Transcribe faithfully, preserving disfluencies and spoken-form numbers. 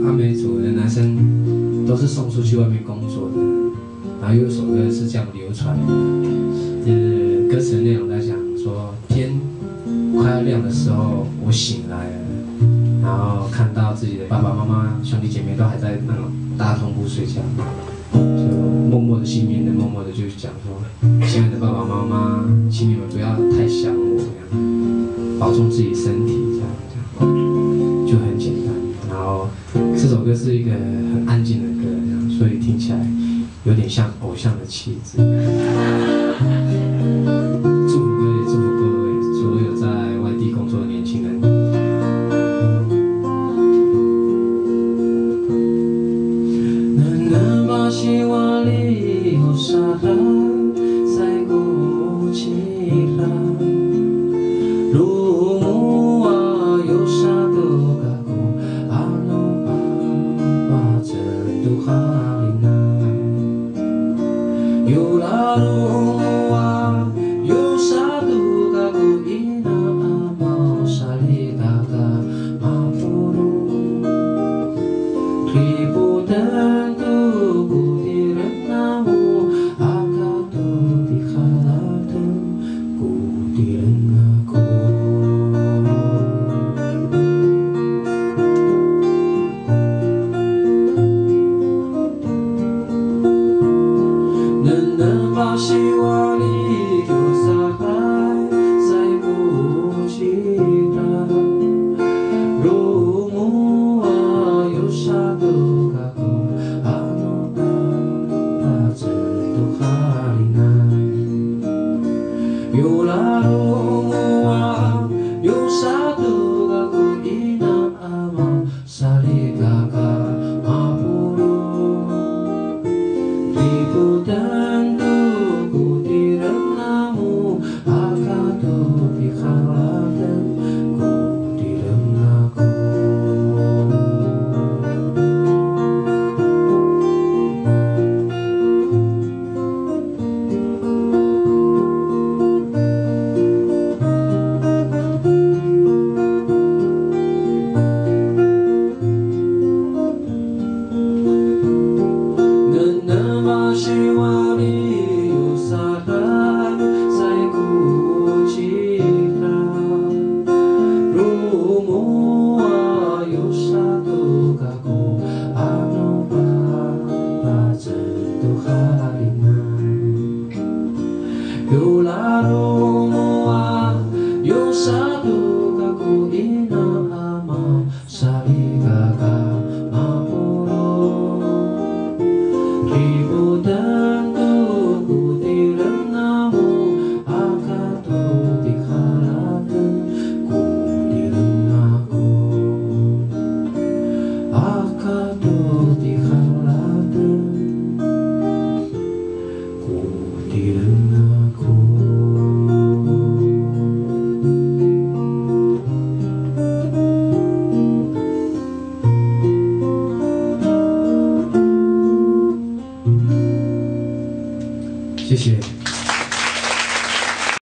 阿美族的男生都是送出去外面工作的，然后又有首歌是这样流传的，就是歌词的内容在讲说，天快要亮的时候，我醒来了，然后看到自己的爸爸妈妈、兄弟姐妹都还在那种大通铺睡觉，就默默的、心里面的默默的就讲说，亲爱的爸爸妈妈，请你们不要太想我，这样保重自己身体，这样这样就很简单。然后这首歌是一个很安静的歌，这样，所以听起来有点像偶像的气质。祝福各位，祝福各位所有在外地工作的年轻人。 谢谢。